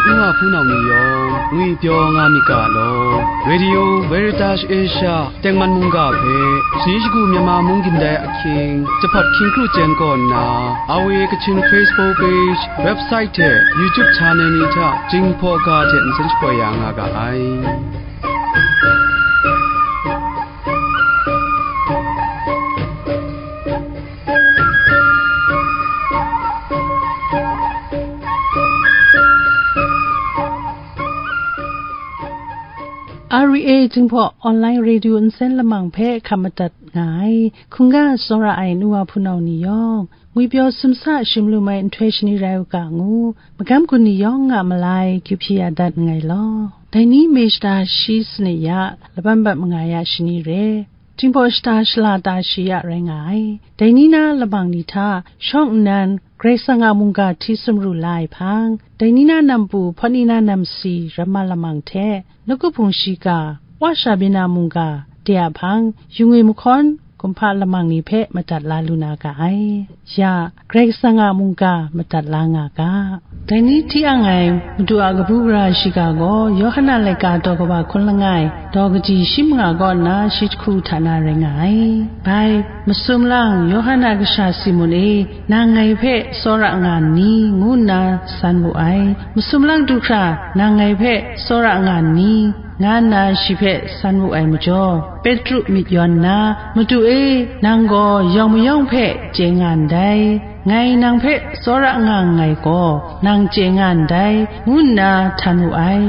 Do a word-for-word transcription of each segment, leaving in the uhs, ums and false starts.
N wa hpunau ni yawng ngwipyaw nga myit ga law, Radio Veritas Asia tengman mungga hpe, shani shagu Myanmar mung gindai ahkying, jahpawt hkying kru chyen kaw nna, R V A Kachin Facebook page, website hte YouTube channel ni hta Jinghpaw ga hte nsen shapoi ya nga ga ai. R V A Jinghpaw Online Radio nsen lamang hpe hkap madat nga ai, hkungga tsawra ai nu wa hpunau ni yawng, ngwipyaw sumsa shim lu mai nhtoi shani rai u ga ngu, magam gun ni yawng a malai kyu hpyi ya dat nngai law. Dai ni May shata shi sanit ya, laban bat mangai ya shani re. Jinghpaw shata shala ta shi ya rai nga ai. Dai ni na lamang ni hta shawng nnan Karai Kasang a mungga hti sumru la ai hpang, dai ni na nampu hpawt ni na namsi ramma lamang hte, nawku hpung shiga, wa sha byin na mungga de a hpang, yu ngwi mahkawn, kumhpa lamang ni hpe madat la lu na ga ai. Ya, Karai Kasang a mungga madat la nga ga. Dai ni hti ang ai Madu a kabu gara shiga gaw, Yawhan a laika daw kaba hkun langai, daw kaji shi manga kaw nna shi jahku hta na rai nga ai. Bai, masum lang, Yawhan a kasha Simun e, nang ngai hpe tsawra nga nni, ngu nna san wu ai. Masum lang du hkra, nang ngai hpe tsawra nga nni, nga nna shi hpe san wu ai majaw, Petru myit yawn nna, Madu e, nang gaw yawng mayawng hpe chye nga ndai, ngai nang hpe tsawra nga nngai gaw, nang chye nga ndai, ngu nna htan wu ai.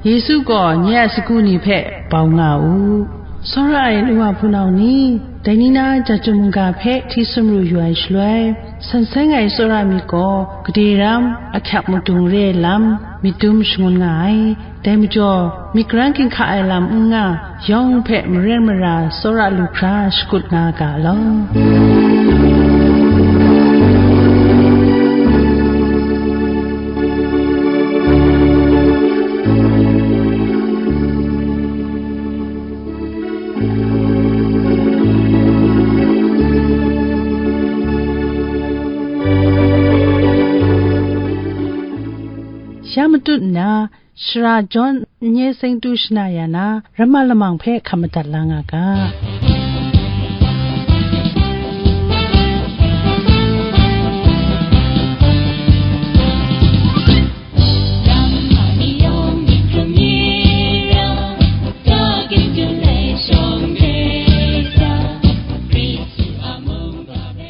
Yesu gaw nye a sagu ni hpe bau nga u. Tsawra ai nu wa hpunau ni, dai ni na Jahtum mungga hpe hti sumru yu ai shaloi, san seng ai tsawra myit gaw, gade ram, ahkyak madung re ai lam, myit dum shangun nga ai. Dai majaw, myit karan ginhka ai lam n nga, yawng hpe maren mara tsawra lu hkra shakut nga ga law. Ya matut nna, Sara John n-, nye seng tu shana ya na, ramma lamang hpe hkam madat la nga ga.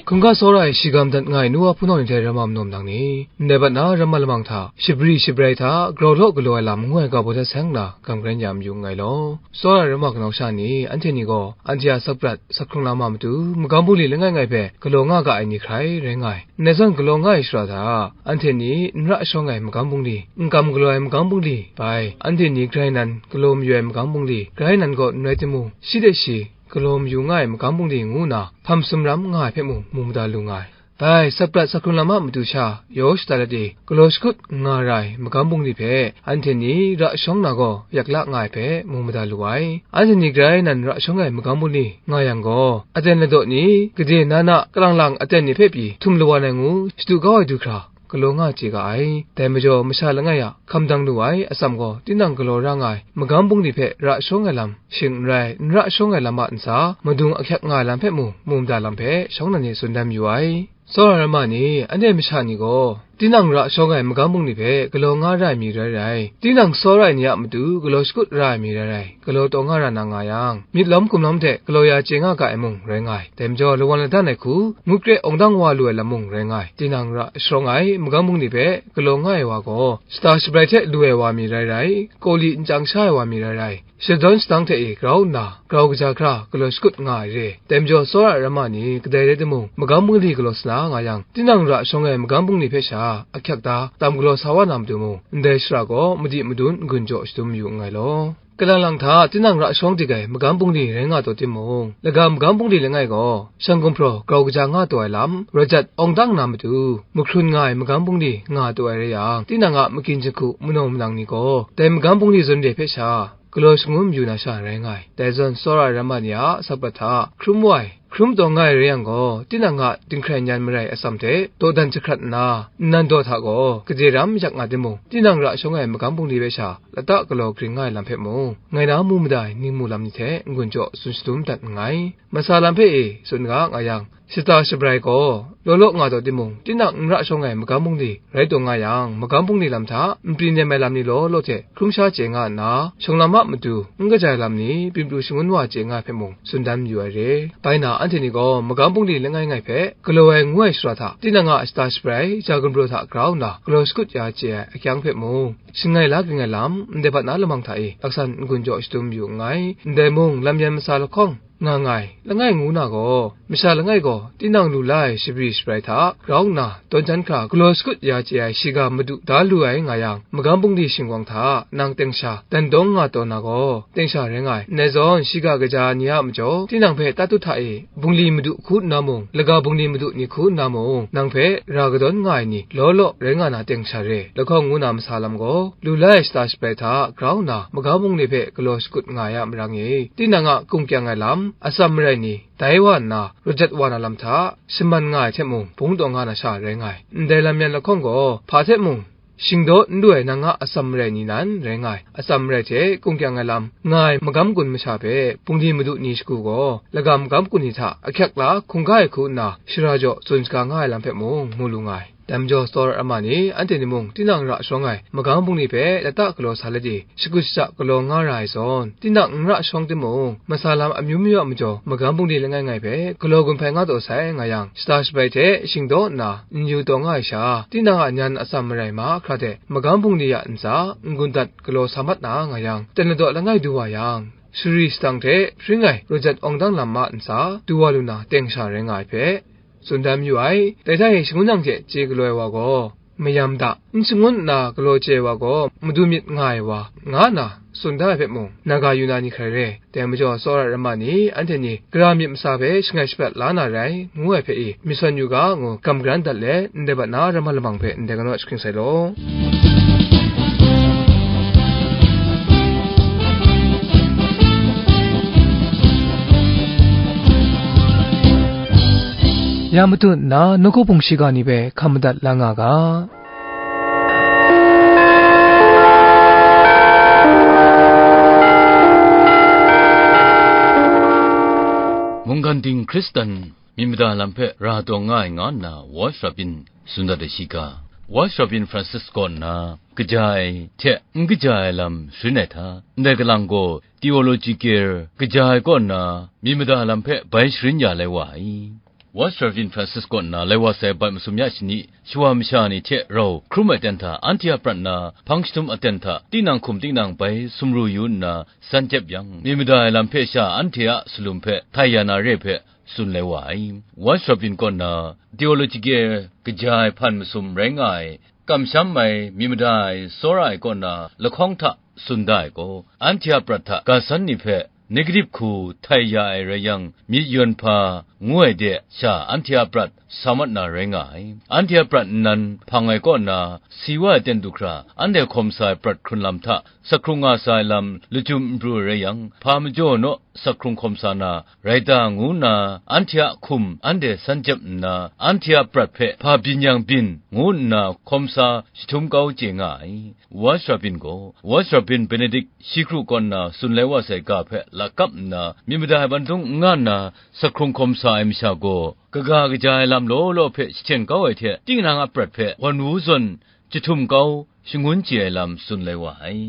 Hkungga tsawra ai shi ga madat nga ai nu wa hpunau ni hte ramma majaw nang ni, ndai bat na ramma lamang hta, shabri shabrai hta, grau law galaw ai lam ngu ai ga baw hta seng nna, gam grai ya mayu nngai law. Tsawra ai ramma kanau sha ni, anhte ni gaw, anhte a sakprat, sakhkrung lam a matu, magam bungli langai ngai hpe galaw nga ga ai ni hkrai rai nga ai. Ndai zawn galaw nga ai shara hta, anhte ni n ra shawng ai magam bungli, n kam galaw ai magam bungli, bai, anhte ni grai nan galaw mayu ai magam bungli, grai nan gaw n rai timung, shi de shi, galaw mayu nga ai magam bungli ngu nna, hpam sumram nga ai hpe mung mu mada lu nga ai. Bai, sakprat sakhkrung lam a matu sha, yaw shata let e, galaw shakut nga ra ai magam bungli hpe, anhte ni ra shawng na gaw, yak la nga ai hpe mu mada lu ai. Anhte ni grai nan ra shawng ai magam bungli nga yang gaw, aten ladaw ni, gade na na, kalang lang aten ni hpe pyi htum lawan ai ngu, shadu kau ai du hkra, galaw nga chye ga ai. Dai majaw, masha langai a hkam dang lu ai atsam gaw, tinang galaw ra nga ai magam bungli hpe ra shawng ai lam, shing n rai, n ra shawng ai lam a ntsa, madung ahkyak nga ai lam hpe mung, mu mada lam hpe shawng na ni tsun dan yu ai. Tsawra ai ramma ni, anhte masha ni gaw, tinang ra shawng ai magam bungli hpe galaw nga ra ai mi rai rai, tinang tsawra ai ni a matu galaw shakut ra ai mi rai rai, galaw taw nga ra na nga yang, myit lawm hkum lawm hte galaw ya chye nga ga ai mung rai nga ai. Dai majaw, lawan ladan ai hku, ngut kre awng dang wa lu ai lam mung rai nga ai. Tinang ra shawng ai magam bungli hpe galaw nga ai wa gaw, shata shabrai hte lu ai wa mi rai rai, kawli nchyang sha ai wa mi rai rai, shadawn shadang hte e grau nna, grau kaja hkra galaw shakut nga ai re. Dai majaw, tsawra ai ramma ni kadai rai timung, magam bungli galaw sa na nga yang, tinang ra shawng ai magam bungli hpe sha, ahkyak da, tam galaw sa wa na matu mung, ndai shara gaw madi madun n-gun jaw shadum yu nngai law. Kalang lang hta tinang ra shawng dik ai magam bungli rai nga taw timung, laga magam bungli langai gaw, shan gumhpraw grau kaja nga taw ai lam, rawt jat awng dang na matu, mahkrun nga ai magam bungli nga taw ai rai yang, tinang a magyin jinghku manaw manang ni gaw, dai magam bungli zawn re hpe sha, galaw shangun mayu na sha rai nga ai. Dai zawn, tsawra ai ramma ni a sakprat hta hkrum wa ai, hkrum taw nga ai rai yang gaw, tinang a dinghkrai nyan marai atsam hte dawdan jahkrat nna, nnan daw hta gaw, gade ram yak nga timung, tinang ra shawng ai magam bungli hpe sha lata galaw gring nga ai lam hpe mung, ngai na mu mada ai ningmu lam ni hte n-gun jaw tsun shadum dat nngai. Masa lam hpe e tsun ga nga yang, shata shabrai gaw, law law nga taw timung, tinang n ra shawng ai magam bungli rai taw nga yang, magam bungli lam hta npri nem ai lam ni law law hte hkrum sha chye nga nna, shawng lam a matu n kaja ai lam ni byin pru shangun wa chye nga ai hpe mung tsun dan mayu ai re. Bai na, anhte ni gaw magam bungli langai ngai hpe galaw ai ngu ai shara hta, tinang a shata shabrai, ja gumbraw hta grau nna galaw shakut ya chye ai akyang hpe mung, shangai la ging ai lam, ndai bat na lamang hta e laksan n-gun jaw shadum yu nngai. Ndai mung, lam yan masa lahkawng nga ngai, langai ngu na gaw, masha langai gaw tinang lu la ai shabri shabrai hta grau nna, tawn jan hkra galaw shakut ya chye ai shiga madu da lu ai nga yang, magam bungli shingwang hta nang teng sha dan dawng nga taw na gaw, teng sha rai nga ai. Ndai zawn, shiga kaja ni a majaw, tinang hpe tatu hta e bungli madu hku nna mung, laga bungli madu ni hku nna mung, nang hpe ra kadawn nga ai ni law law rai nga na teng sha re. Lahkawng ngu na masa lam gaw, lu la ai shata shabrai hta grau nna, magam bungli hpe galaw shakut nga ai a marang e, tinang a kungkyang ai lam, atsam marai ni, dai wa nna, rujat wa na lam hta, shaman nga ai hte mung, bung taw nga na sha rai nga ai. Ndai lam yan lahkawng gaw, hpa hte mung, shingdaw n lu ai nang a atsam marai ni nan rai nga ai. Atsam marai hte kungkyang ai lam nga ai magam gun masha hpe, bungli madu ni shagu gaw, lagam magam gun ni hta ahkyak la hkungga ai hku nna, shara jaw tsun shaga nga ai lam hpe mung mu lu nga ai. Dai majaw, tsawra ai ma ni, anhte ni mung, tinang ra shawng ai magam bungli hpe lata galaw sa let e, shakut shata galaw nga ra ai zawn, tinang n ra shawng timung, masa lam amyu myu a majaw, magam bungli langai ngai hpe galaw gun hpai nga taw sai nga yang, shata shabrai hte shingdaw nna n yu taw nga ai sha, tinang a nyan atsam marai mahkra hte magam bungli a ntsa n-gun dat galaw sa mat na nga yang, ten ladaw langai du wa yang, shari shadang hte hpring ai rujat awng dang lam a ntsa du wa lu na teng sha rai nga ai hpe, tsun dan mayu ai. Dai hta e shangun nang hte chye galaw ai wa gaw, mayam da, n shangun nna galaw chye ai wa gaw, madu myit nga ai wa, nga nna tsun da ai hpe mung, naga yu na ni hkrai re. Dai majaw, tsawra ai ma ni, anhte ni gara myit masa hpe shangai shaprat la na rai, ngu ai hpe i, myit sawn yu ga, ngu gam garan dat let, ndai bat na ramma lamang hpe ndai kanaw jahkring sai law. Ya matut nna, nawku hpung shiga ni hpe hkam madat la nga ga. Mungkan ting Hkristan myit mada lam hpe ra taw nga ai nga nna, Watch Rabin tsun dat ai shiga. Watch Rabin Francis kaw nna kaja ai hte n kaja ai lam sharin ai hta, ndai kalang gaw theological kaja ai kaw nna myit mada lam hpe bai sharin ya lai wa ai. Watch Rabin Francis kaw nna lai wa sai bat masum ya shani, shawa masha ni hte rau hkrum ai aten hta, anhte a prat na hpang jahtum aten hta, tinang hkum tinang bai sumru yu nna san jep yang, myit mada ai lam hpe sha anhte a salum hpe htai ya na re hpe tsun lai wa ai. Watch Rabin kaw nna theological kaja ai hpan masum rai nga ai, kamsham ai, myit mada ai, tsawra ai kaw na lahkawng hta tsun da ai gaw, anhte a prat hta ga san ni hpe negative hku htai ya ai rai yang, myit yawn hpa ngu ai de sha anhte a prat sa mat na rai nga ai. Anhte a prat nnan hpang ai kaw na, si wa ai ten du hkra, anhte hkawm sa ai prat hkrun lam hta, sa hkrung nga sa ai lam lachyum n pru ai rai yang, hpa majaw naw sa hkrung hkawm sa na rai ta, ngu nna, anhte a hkum anhte san jep nna, anhte a prat hpe hpa byin yang byin, ngu nna hkawm sa jahtum kau chye nga ai. Watch Rabin gaw, Watch Rabin Benedict shi hkru kaw nna tsun lai wa sai ga hpe lakap nna, myit mada ai ban htung n nga nna, sa hkrung hkawm sa ai masha gaw, kaga kaja ai lam law law hpe jahten kau ai hte, tinang a prat hpe wan wu zawn jahtum kau shangun chye ai lam tsun lai wa ai.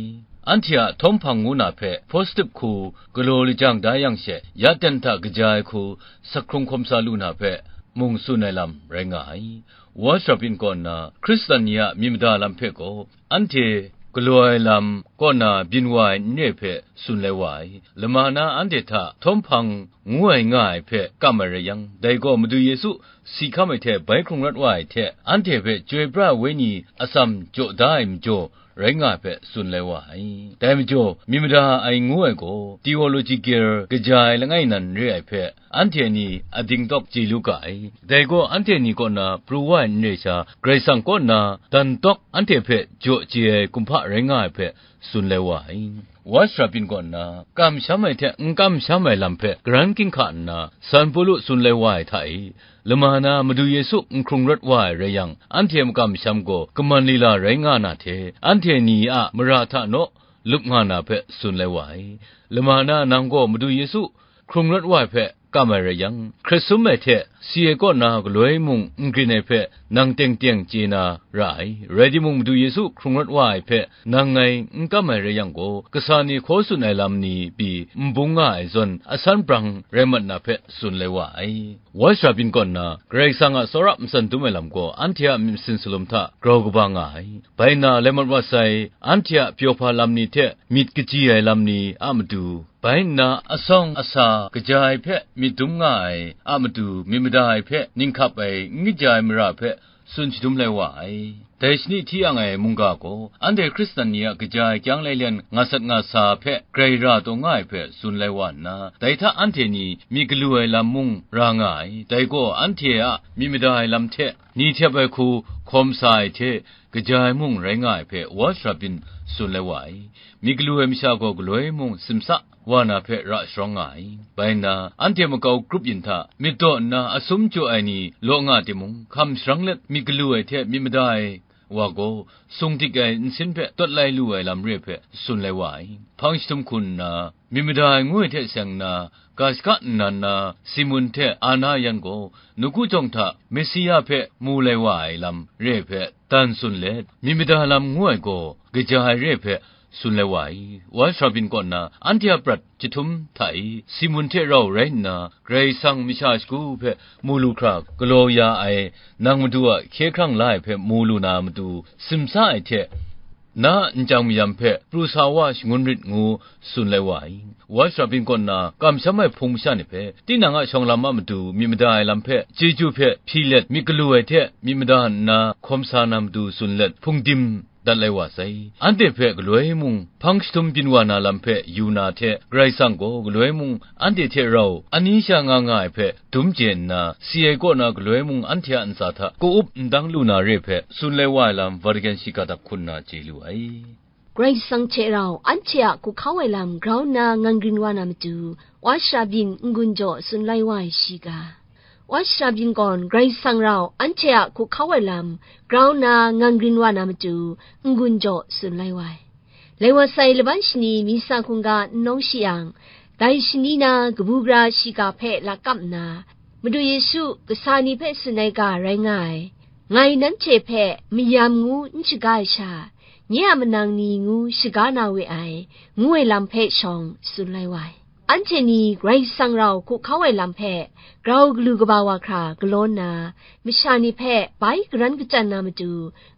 Anhte a htawm hpang ngu na hpe positive hku galaw lajang da yang she, ya ten hta kaja ai hku sa hkrung hkawm sa lu na hpe mung tsun ai lam rai nga ai. Watch Rabin kaw nna Hkristan ni a myit mada lam hpe gaw, anhte galaw ai lam kaw na byin wa ai n re hpe tsun lai wa ai. Lama na anhte hta htawm hpang ngu ai nga ai hpe kam ai rai yang, dai gaw Madu Yesu si hkam ai hte bai hkrung rawt wa ai hte, anhte hpe Chyoi pra ai Wenyi atsam jaw da ai majaw rai nga ai hpe tsun lai wa ai. Dai majaw, myit mada ai ngu ai gaw, theological kaja ai langai nan re ai hpe, anhte ni ading tawk chye lu ga ai. Dai gaw, anhte ni kaw na pru wa ai n re sha, Karai Kasang kaw na dan tawk anhte hpe jaw chye ai kumhpa rai nga ai hpe tsun lai wa ai. Wa shara byin kaw nna, kamsham ai hte n kamsham ai lam hpe karan ginhka nna, San Pawlu tsun lai wa ai hta e, lama na Madu Yesu n hkrung rawt wa ai rai yang, anhte makamsham gaw kaman lila rai nga na hte, anhte ni a mara hta naw lup nga na hpe tsun lai wa ai. Lama na nang gaw Madu Yesu hkrung rawt wa ai hpe kam ai rai yang, hkrit sum ai hte si ai kaw na galoi mung n grin ai hpe nang teng teng chye na ra ai. Rai timung, Madu Yesu hkrung rawt wa ai hpe nang ngai n kam ai rai yang gaw, kasa ni hkaw tsun ai lam ni pyi n bung nga ai zawn, asan brang rai mat na hpe tsun lai wa ai. Wa shara byin kaw nna, Karai Kasang a tsawra matsan dum ai lam gaw, anhte a myit masin salum hta grau kaba nga ai. Bai nna, lai mat wa sai, anhte a pyaw hpa lam ni hte myit kaji ai lam ni a matu, bai nna, asawng asa kaja ai hpe myit dum nga ai a matu, myit mada ai hpe ninghkap ai n kaja ai mara hpe tsun shadum lai wa ai. Dai shani hti ang ai mungga gaw, anhte Hkristan ni a kaja ai kyang lailyen nga sat nga sa hpe grai ra taw nga ai hpe tsun lai wa nna, dai hta anhte ni myit galu ai lam mung ra nga ai. Dai gaw, anhte a myit mada ai lam hte ni htep ai hku hkawm sa ai hte, kaja ai mung rai nga ai hpe wa shara byin tsun lai wa ai. Myit galu ai masha gaw galoi mung simsa wa na hpe ra sharawng nga ai. Bai nna, anhte makau grup yin hta myit daw nna asum jaw ai ni law nga timung, hkam sharang let myit galu ai hte myit mada ai wa gaw, sung dik ai nsin hpe tawt lai lu ai lam re hpe tsun lai wa ai. Hpang jahtum hku nna, myit mada ai ngu ai hte seng nna, ga shaka nnan na Simun hte Ana yan gaw, nawku jawng hta Mesia hpe mu lai wa ai lam re hpe dan tsun let, myit mada lam ngu ai gaw, kaja ai re hpe tsun lai wa ai. Wa shara byin kaw nna, anhte a prat jahtum hta e, Simun hte rau rai nna, Karai Kasang masha shagu hpe mu lu hkra galaw ya ai, nang Madu a hkye hkrang la ai hpe mu lu na matu, simsa ai hte, na nchyang mayam hpe pru sa wa shangun rit ngu tsun lai wa ai. Wa shara byin kaw nna, kamsham ai hpung masha ni hpe, tinang a shawng lam a matu myit mada ai lam hpe, chyeju hpe hpyi let myit galu ai hte myit mada nna hkawm sa na matu tsun let, hpung dim dat lai wa sai. Anhte hpe galoi mung hpang jahtum byin wa na lam hpe yu na hte, Karai Kasang gaw galoi mung anhte hte rau ani sha nga nga ai hpe dum chye nna, si ai kaw na galoi mung anhte a ntsa hta ka-up n dang lu na re hpe tsun lai wa ai lam, Vatican shiga dap hku nna chye lu ai. Karai Kasang hte rau anhte a hku hkau ai lam grau nna ngang rin wa na matu, wa shara byin n-gun jaw tsun lai wa ai shi ga? Wa shara byin gaw, Karai Kasang rau anhte a hku hkau ai lam grau nna ngang rin wa na matu, n-gun jaw tsun lai wa ai. Lai wa sai laban shani Misa hkungga n nawng shi yang, dai shani na kabu gara shiga hpe lakap nna, Madu Yesu kasa ni hpe tsun ai ga rai nga ai, ngai nanhte hpe mayam ngu n shaga ai sha, nye a manang ni ngu shaga na we ai, ngu ai lam hpe shawng tsun lai wa ai. Anhte ni Karai Kasang rau hku hkau ai lam hpe grau galu kaba wa hkra galaw nna, masha ni hpe bai karan kachyan na matu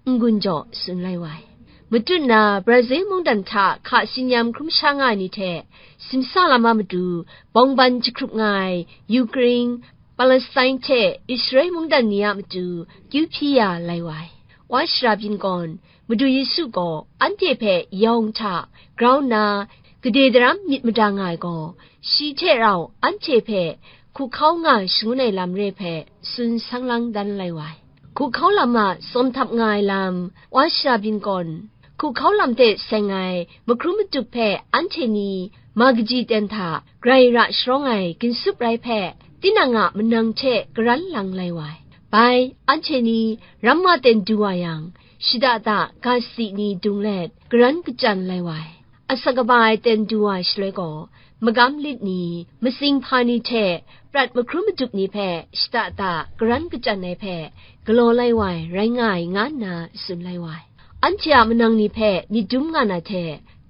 n-gun jaw tsun lai wa ai. Matut na Brazil mungdan hta hka tsin-yam hkrum sha nga ai ni hte, simsa lam a matu bawngban jahkrup nga ai Ukraine, Palestine hte Israel mungdan ni a matu kyu hpyi ya lai wa ai. Wa shara byin gaw, Madu Yesu gaw anhte hpe yawng hta grau nna gade daram myit mada nga ai gaw, shi hte rau anhte hpe hku hkau nga shangun ai lam re hpe tsun sang lang dan lai wa ai. Hku hkau lam a tsawm htap nga ai lam, wa shara byin gaw, hku hkau lam hte seng ai mahkrum matup hpe anhte ni ma kaji ten hta grai ra sharawng ai ginsup rai hpe, tinang a manang hte karan lang lai wa ai. Bai, anhte ni ramma ten du wa yang, shada da ga sadi ni dung let karan kachyan lai wa ai. Asak kaba ai ten du wa shaloi gaw, magam lit ni, matsing hpa ni hte prat mahkrum madup ni hpe shada da karan kachyan ai hpe galaw lai wa ai rai nga ai, nga nna tsun lai wa ai. Anhte a manang ni hpe myit dum nga na hte,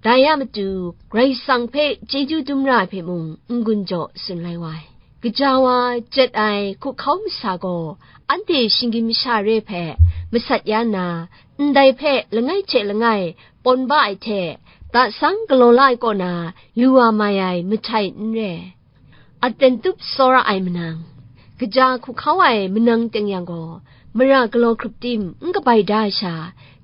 dai a matu Karai Kasang hpe chyeju dum ra ai hpe mung n-gun jaw tsun lai wa ai. Gaja wa jet ai hku hkau masa gaw, anhte shinggyim masha re hpe masat ya nna, ndai hpe langai hte langai pawn ba ai hte, tasang galaw la ai kaw na lu wa mai ai mahtai n re. Aten tup tsawra ai manang, gaja hku hkau ai manang teng yang gaw, mara galaw hkrup tim n kabai da ai sha,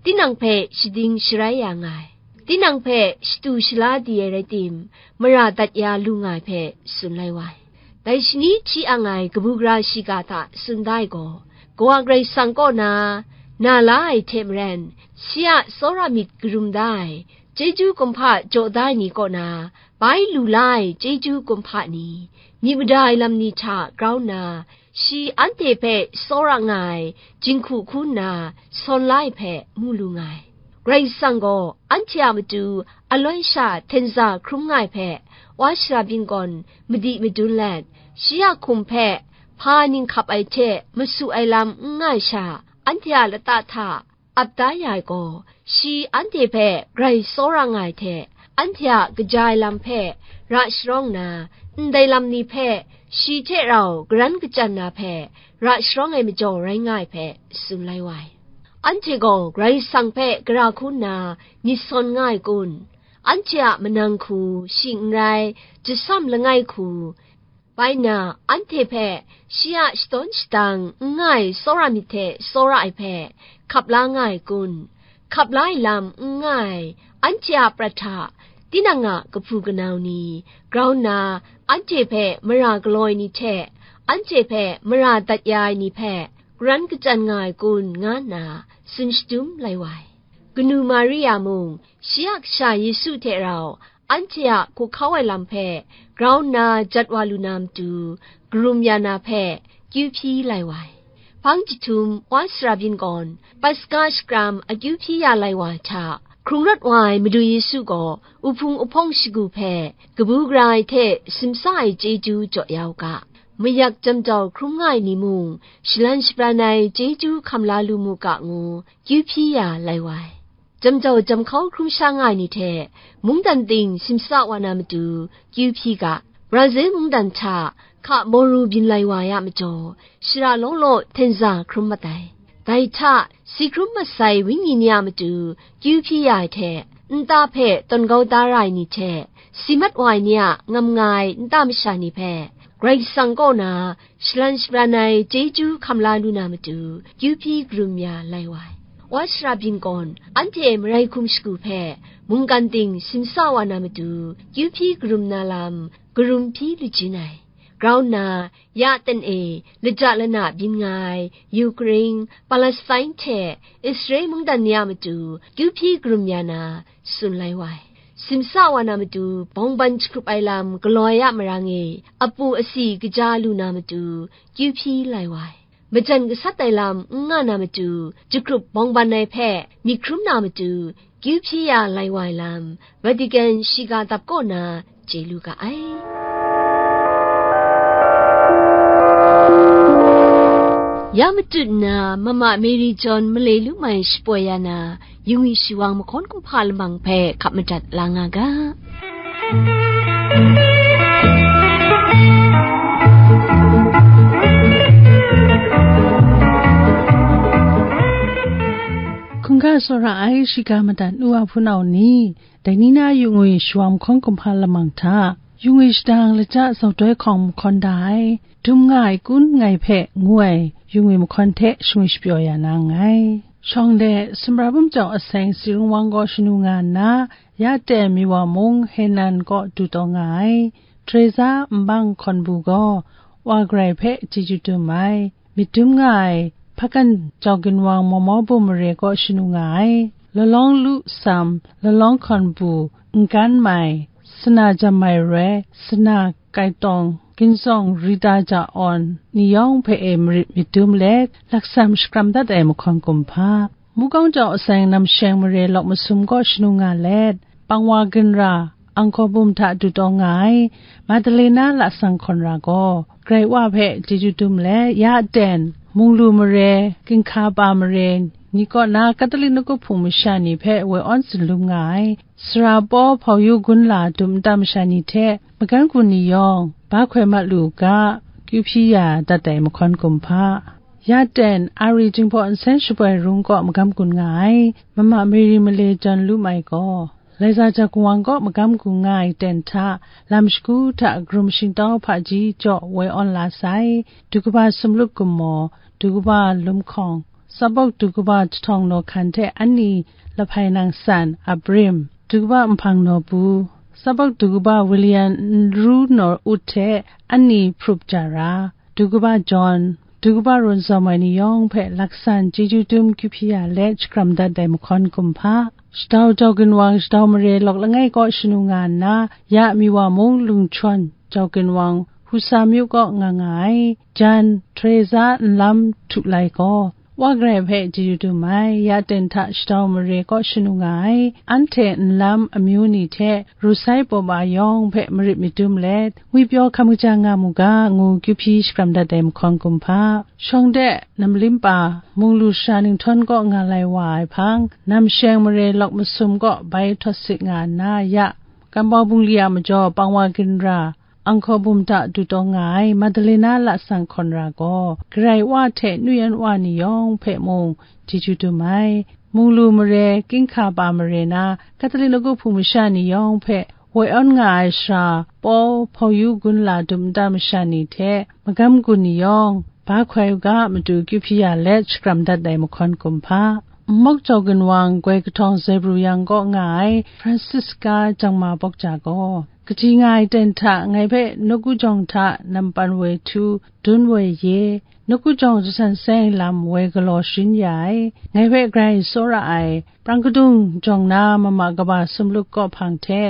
tinang hpe shading sharai ya nga ai. Tinang hpe shatu shala di ai rai tim, mara dat ya lu nga ai hpe tsun lai wa ai. Dai shani hti ang ai kabu gara shiga hta tsun da ai gaw, Kawa Karai Kasang kaw na, na la ai hte maren, shi a tsawra myit karum da ai, chyeju kumhpa jaw da ai ni kaw na, bai lu la ai chyeju kumhpa ni, myit mada ai lam ni hta grau nna, shi anhte hpe tsawra nga ai jinghku hku nna sawn la ai hpe mu lu nga ai. Karai Kasang gaw anhte a matu aloi sha htenza hkrum nga ai hpe, wa shara byin gawn madi madun let, shi a hkum hpe hpa ninghkap ai hte masu ai lam n nga ai sha, anhte a lata hta ap da ya ai gaw, shi anhte hpe grai tsawra nga ai hte, anhte a kaja ai lam hpe ra sharawng nna, ndai lam ni hpe shi hte rau garan kachyan na hpe ra sharawng ai majaw rai nga ai hpe tsun lai wa ai. Anhte gaw Karai Kasang hpe gara hku nna myit sawn nga ai kun? Anhte a manang hku, shing n rai, jasam langai hku, bai nna, anhte hpe shi a shadawn shadang n nga ai tsawra myit hte tsawra ai hpe hkap la nga ai kun? Hkap la ai lam n nga ai, anhte a prat hta, tinang a kahpu kanau ni, grau nna, anhte hpe mara galaw ai ni hte, anhte hpe mara dat ya ai ni hpe, karan kachyan nga ai kun, nga nna tsun shadum lai wa ai. Kanu Maria mung, shi a kasha Yesu hte rau, anhte a hkuk hkau ai lam hpe grau nna jat wa lu na matu, karum ya na hpe kyu hpyi lai wa ai. Hpang jahtum wa sara byin gawn, Paska shakram akyu hpyi ya lai wa ai hta, hkrung rawt wa ai Madu Yesu gaw, uhpung uhpawng shagu hpe kabu gara ai hte simsa ai chyeju jaw ya u ga, mayak jam jau hkrum nga ai ni mung, shalan shabran ai chyeju hkam la lu mu ga ngu, kyu hpyi ya lai wa ai. Jam jau jam hkau hkrum sha nga ai ni hte, mungdan ting simsa wa na matu, kyu hpyi ga, Brazil mungdan hta hka maru byin lai wa ai a majaw, shara law law htenza hkrum mat ai. Dai hta, si hkrum masai wenyi ni a matu, kyu hpyi ya ai hte, nta hpe tawn kau da ra ai ni hte, si mat wa ai ni a ngam nga ai nta masha ni hpe, Karai Kasang kaw na shalan shabran ai chyeju hkam la lu na matu, kyu hpyi karum ya lai wa ai. Wa sara byin gawn, anhte marai hkum shagu hpe mungkan ting simsa wa na matu, kyu hpyi karum na lam, karum hpyi lajin ai. Grau nna, ya ten e laja lana byin nga ai Ukraine, Palestine hte Israel mungdan ni a matu, kyu hpyi karum ya na, tsun lai wa ai. Simsa wa na matu, bawngban jahkrup ai lam galaw ai a marang e, apu asi kaja lu na matu, kyu hpyi lai wa ai. Majan gasat ai lam n nga na matu, jahkrup bawngban ai hpe myit hkrum na matu, kyu hpyi ya lai wa ai lam, Vatican shiga dap kaw na chye lu ga ai. Ya matut nna, Mama Mary John malai lu mai shapoi ya na, yu ngwi shi wang mahkawn kumhpa lamang hpe hkap madat la nga ga. Hkungga tsawra ai shiga madat nu wa hpunau ni, dai ni na yu ngwi shi wang mahkawn kumhpa lamang hta, yu ngwi shadang laja zautoi hkawng mahkawn da ai, dum nga ai kun ngai hpe ngu ai yu ngwi mahkawn hte shangwi shapyaw ya na nngai. Shawng de, sumra bum jau aseng Sirung Wang gaw shanu nga nna, ya ten Miwa mung Henan kaw du taw nga ai. Teresa Nbang Hkawn Bu gaw, Wa Karai hpe chyeju dum ai. Myit dum nga ai, Hpakan Jau Ginwang Mawmaw Bum Mare kaw shanu nga ai. Lalawng Lu Sam, Lalawng Hkawn Bu, Nkan Mai, Sana Jam Mai Roi, Sana Kaitawng, Ginzawng Rita Ja Awn ni yawng hpe e marit myit dum let, laksam shakram dat ai mahkawn kumhpa. Mukawng jau aseng Namsheng Mare Lawk Masum kaw shanu nga let, Pangwa Ginra, Angkor Bum hta du taw nga ai, Madalena Lasang Hkawn Ra gaw, Karai Wa hpe chyeju dum let, ya ten, Munglu Mare, Ginhka Pa Mare, ni kaw na Katolik nawku hpung masha ni hpe woi awn tsun lum nga ai, Sara Paw Hpau Yu Gun La dum nta masha ni hte, magam gun ni yawng, ba hkoi mat lu u ga, kyu hpyi ya dat ai mahkawn kumhpa. Ya ten, Ari Jinghpaw Nsen Shapoi Rung kaw magam gun nga ai, Mama Mary Malai John Lu Mai gaw, Laiza Jagwang kaw magam gun nga ai ten hta, lam shagu hta karum shingtau hpaji jaw woi awn la sai, du kaba Sumlup Gummaw, du kaba Lum Hkawng, tsabawk du kaba Jahtawng Naw Hkan hte anni, Lahpai Nang San, Abrim, du kaba Nhpang Naw Bu, tsabawk du kaba William Nru Naw Ut hte anni, Hprup Ja Ra, du kaba John, du kaba run zawm ai ni yawng hpe laksan chyeju dum kyu hpyi ya let shakram dat ai mahkawn kumhpa, shadau jau ginwang shadau mare lawk langai kaw shanu nga nna, ya Miwa mung lungchawn jau ginwang Husa myu kaw nga nga ai, jan Teresa nlam htu lai gaw, Wa Karai hpe chyeju dum ai, ya ten hta shadau mare kaw shanu nga ai, anhte nlam amyu ni hte ru sai pawba yawng hpe marit myit dum let, ngwipyaw hkam kaja nga mu ga, ngu kyu hpyi shakram dat ai mahkawn kumhpa. Shawng de, namlim pa, mung lu sha ninghtawn kaw nga lai wa ai hpang, namsheng mare lawk masum kaw bai htawt sit nga nna, ya, Kambau bungli a majaw pangwa ginra, Anghkaw bum hta du taw nga ai Madalena lasang hkawn ra gaw, Karai Wa hte nu yan wa ni yawng hpe mung chyeju dum ai. Munglu mare, Kinghka pa mare na, Katolik nawku hpung masha ni yawng hpe woi awn nga ai sara, Paul, Hpawyu, Gunla, dum nta masha ni hte magam gun ni yawng, ba hkoi u ga, matu kyu hpyi ya let shakram dat ai mahkawn kumhpa. Nmawk jau ginwang goi kahtawng Zebru yang kaw nga ai Francisca jangma bawk ja gaw, kaji nga ai ten hta ngai hpe nawku jawng hta nampan woi htu, dun woi ye, nawku jawng jasan seng lam woi galaw sharin ya ai, ngai hpe grai tsawra ai, prang kadung jawng na mama kaba sumluk kawhpang hte,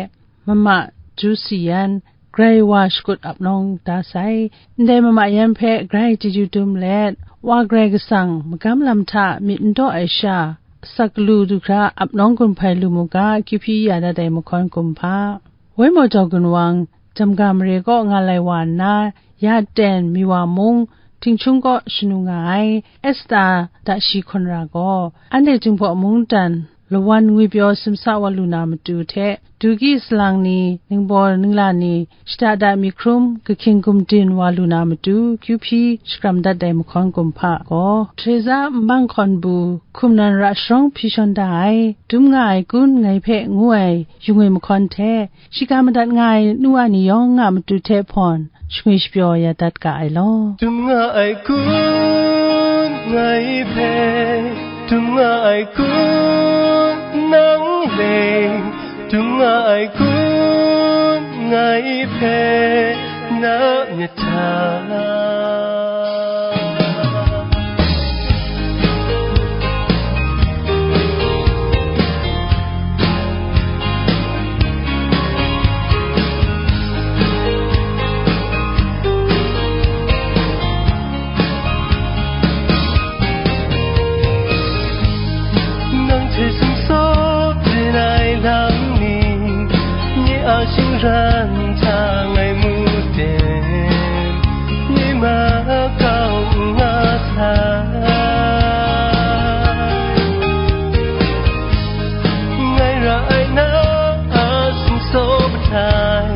mama ju si yan, grai wa shakut ap nawng da sai, ndai mama yan hpe grai chyeju dum let, Wa Karai Kasang magam lam hta myit n daw ai sha, asak galu du hkra ap nawng gun hpai lu mu ga, kyu hpyi ya dat ai mahkawn kumhpa. Woi maw jau ginwang, Jamga mare kaw nga lai wa nna, ya ten Miwa mung, Htingchung kaw shanu nga ai, Esta da shi hkawn ra gaw, anhte Jinghpaw mungdan lawan ngwipyaw simsa wa lu na matu hte, Dugi salang ni, ningbaw ningla ni, shada da mi hkrum, kahkying gumdin wa lu na matu, kyu hpyi shakram dat ai mahkawn kumhpa gaw, Teresa nbang hkawn bu, hkum nan ra sharawng hpyi shawn da ai, dum nga ai kun ngai hpe ngu ai, yung ai mahkawn hte, shiga madat nga ai nu wa ni yawng a matu hte hpawn, shangwi shapyaw ya dat ga ai law. Dum nga ai kun ngai hpe, dum nga ai kun nang le, dum nga ai kun ngai hpe, na myit hta. Nang hte sumsawp rin ai lam ni, nye a shingran hta ngai mu ten, nye makau n nga sai. Ngai ra ai na a sumsawp htai,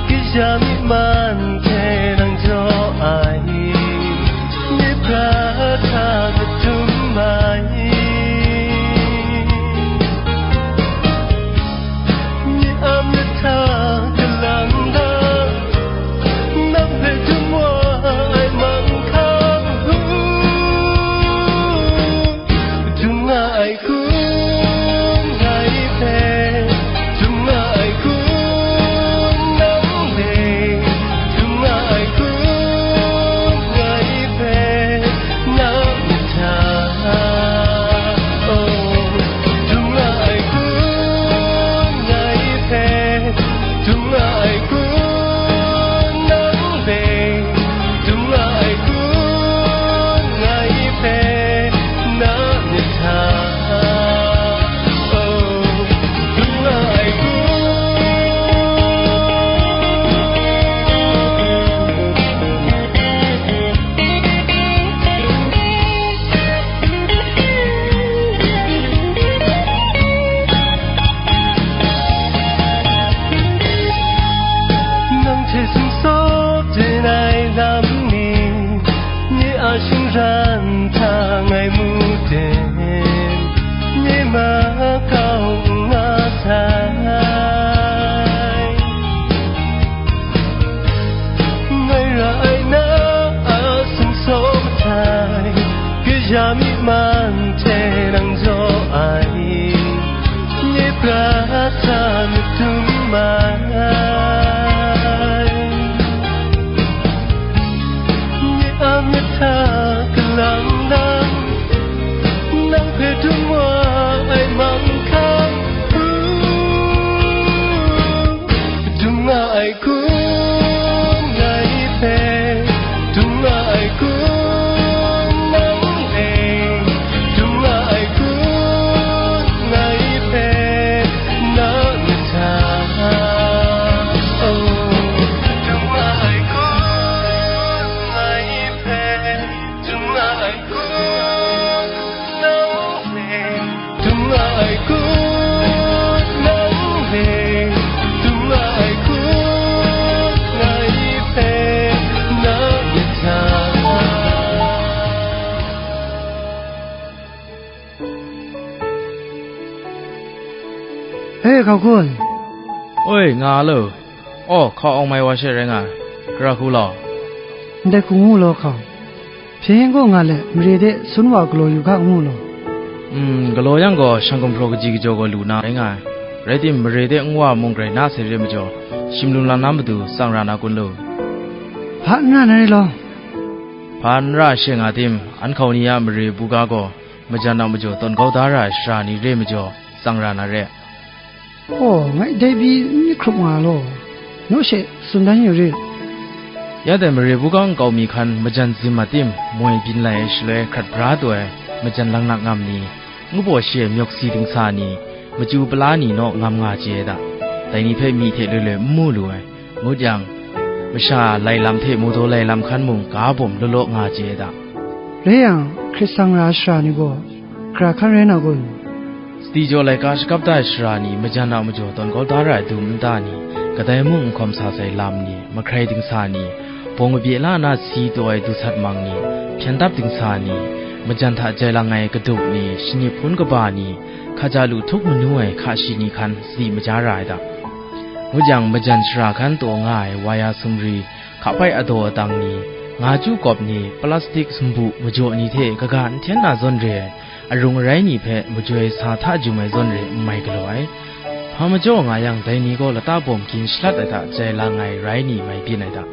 kaja myi man hte nang jaw ai, nye pra hta kadum ai. Nye a myit hta galang da, nang hpe dum wa ai manghkang hku. Dum nga ai kun ngai hpe, dum nga ai kun nang le, dum nga ai kun ngai hpe, na myit hta. Oh, dum nga ai kun ngai hpe, dum nga ai kun nang le, dum nga ai kun ngai hpe, na myit hta. Oh, dum nga ai kun. Nang hte sumsawp rin ai lam ni, nye a shingran hta ngai mu ten, nye makau n nga sai. Ngai ra ai na a sumsawp htai, kaja myi man hte nang jaw ai, nye pra hta madum ai. Nye a myit hta Ai kun ngai hpe, dung nga ai kun nang hpe, dung nga ai kun ngai hpe, na mata. Oh, dung nga ai kun ngai hpe, dung nga ai kun nang hpe, dung nga ai kun nang hpe, dung nga ai kun ngai hpe, na mata. He, hkau kun. Oi, nga lo. Aw, hkau awng mai wa she rai nga ai. Gara hku law. Ndai hku ngu law, hkau. Hpyen gaw nga let, mare de sun wa galaw yu ga ngu law. Mm, galaw yang gaw, shang gumhpraw kaji kajaw gaw lu na rai nga ai. Rai tim, mare de nwa mung grai na sai re majaw, shim lum lam na matu tsang ra na kun lu. Hpa n ra na re law. Hpa n ra she nga tim, an hkau ni a mare buga gaw, majan a majaw tawn kau da ra ai shara ni re majaw, tsang ra na re. Aw, ngai dai pyi n hkrup nga law, naw she tsun dan yu rit. Ya dai mare buga nkau mi hkan majan zim a tim moi byin lai ai shaloi hkrat bra taw ai majan langnak ngam ni, ngu baw shi ai myawk si dingsa ni, machyu pala ni naw ngam nga chye ai da. Dai ni hpe myi hte loi loi n mu lu ai. Ngut yang, masha lai lam hte mu daw lai lam hkan mung ga bawm law law nga chye ai da. Rai yang, hkrit sang ra shara ni gaw, gara hkan rai na kun? Sadi jaw laika shakap da ai shara ni, majan a majaw tawn kau da ra ai dum nta ni, kadai mung n hkawm sa sai lam ni, mahkrai dingsa ni, bawng abye la na si taw ai du sat mang ni, hpyen dap dingsa ni, majan hta jai lang ai kaduk ni, shanip hpun kaba ni, hkaja lu htup manu ai hka shi ni hkan sadi maja ra ai da. Ngut yang, majan shara hkan taw nga ai waya sumri, hkapai adaw adang ni, nga chyu kawp ni, plastik sumbu majaw ni hte kaga n hten na zawn re ai, arung arai ni hpe majoi sa hta jum ai zawn re n mai galaw ai. Hpa majaw nga yang, dai ni gaw lata bawm gin shalat ai hta jai lang ai rai ni mai byin ai da.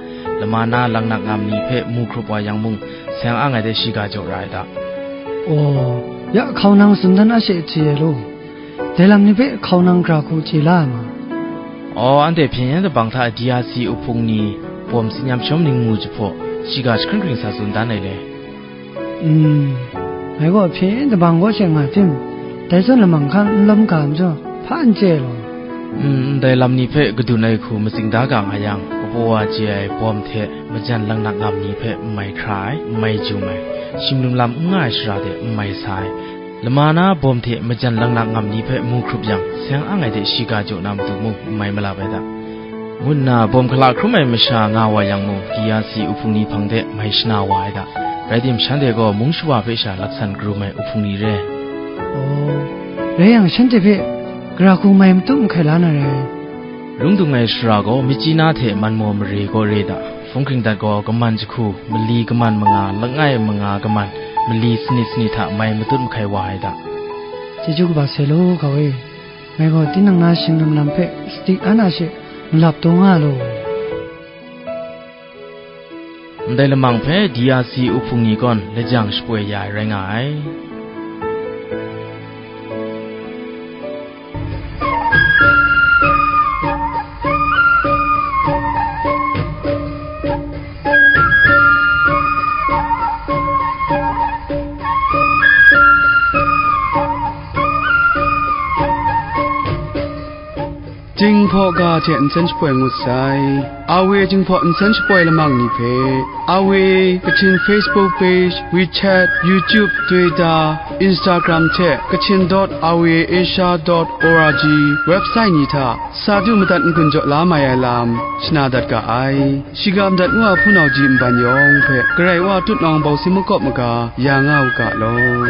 Lama na langnak ngam ni hpe mu hkrup wa yang mung, seng ang ai de shiga jaw ra ai da. Aw, ya hkau nang tsun dan a she hti ai law. Dai lam ni hpe hkau nang gara hku chye la ai ma? Aw, anhte hpyen yen dabang hta D R C uhpung ni bawm tsin yam shawm ning mu jahpaw, shiga jahkring hkring sa tsun dan ai le. Mm, ngai gaw hpyen yen dabang kaw she nga tim, dai zawn lamang hkan n lawm ga majaw, hpa n chye ai law. Mm, ndai lam ni hpe kadun ai hku matsing da ga nga yang, kabaw wa chye ai bawm hte majan langnak ngam ni hpe n mai hkra ai, n mai jum ai, shim lum lam n nga ai shara de n mai sa ai, lama na bawm hte majan langnak ngam ni hpe mu hkrup yang, seng ang ai de shiga jaw na matu mung n mai malap ai da, ngu nna bawm hkala hkrum ai masha nga wa yang mung, D R C uhpung ni hpang de mai shana wa ai da. Rai tim, shanhte gaw mung shawa hpe sha laksan karum ai uhpung ni re. Aw, rai yang, shanhte hpe gara hku mai matut mahkai la na rai. Lung dung ai shara gaw Myitkyina hte Manmaw mare kaw re da. Hpung hkring dat gaw kaman jahku, mali kaman manga, langai manga kaman, mali sanit sanit hta mai matut mahkai wa ai da. Chyeju kaba sai law, hkau e. Ngai gaw tinang na shing lam lam hpe sadi an a she malap taw nga law. Ndai lamang hpe D R C uhpung ni kawn lajang shapoi ya ai rai nga ai. Jinghpaw ga hte nsen shapoi ngut sai. Awe Jinghpaw nsen shapoi lamang ni hpe, Awe Kachin Facebook page, WeChat, YouTube, Twitter, Instagram hte Kachin dot awe asia dot org website ni hta sa du madat n-gun jaw la mai ai lam shana dat ga ai. Shiga madat ngu a hpunau ji nban yawng hpe Karai Wa tutnawng bawsi makawp maga ya nga u ga law.